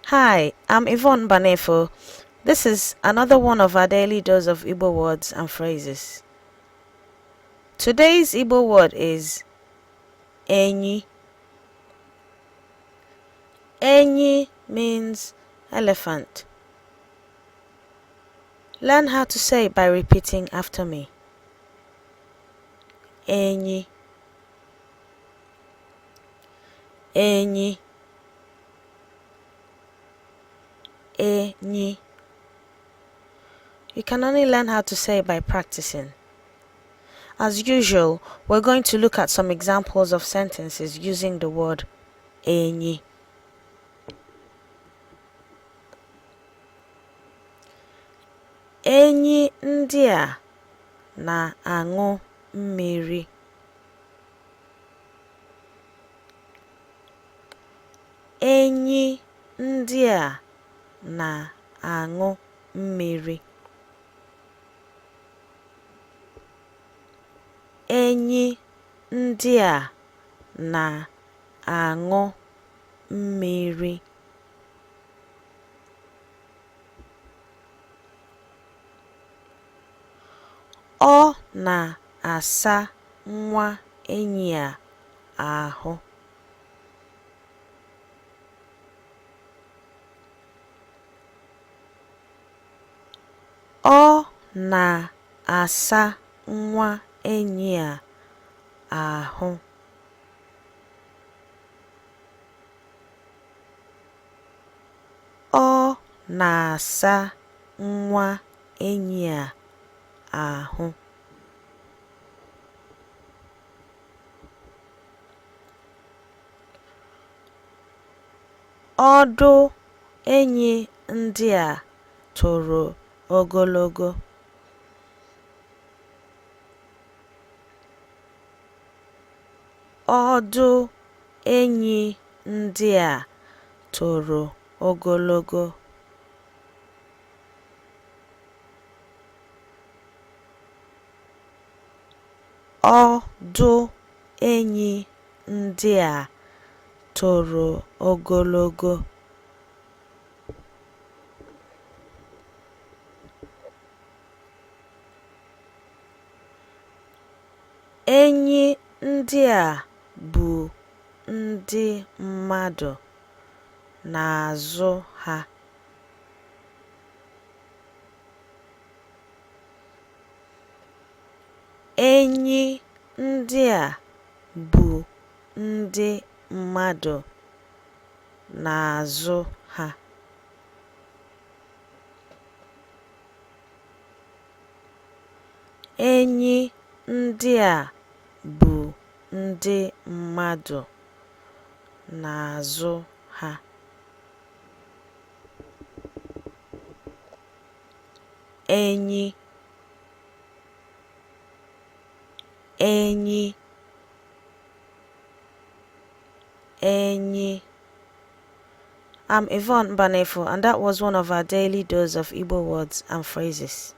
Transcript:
Hi, I'm Yvonne Mbanefo. This is another one of our daily dose of Igbo words and phrases. Today's Igbo word is Enyi. Enyi means elephant. Learn how to say it by repeating after me. Enyi. Enyi. Enyi. You can only learn how to say it by practicing. As usual, we're going to look at some examples of sentences using the word enyi. Enyi ndị a na-aṅụ mmiri. Enyi ndị a na-aṅụ mmiri. Enyi ndị a na-aṅụ mmiri. Ọ na-asa nwa enyi a ahụ. Ọ na-asa nwa enyi a ahụ. Ọ na-asa nwa enyi a ahụ. Ọdụ enyi ndị a toro ogologo. Ọdụ enyi ndị a toro ogologo. Ọdụ enyi ndị a toro ogologo. Enyi ndị a bu ndị mmadụ n'azụ ha. Enyi ndị a bu ndị mmadụ n'azụ ha. Enyi ndị a bu ndị mmadụ n'azụ ha. Enyi. Enyi. Enyi. I'm Yvonne Mbanefo, and that was one of our daily dose of Igbo words and phrases.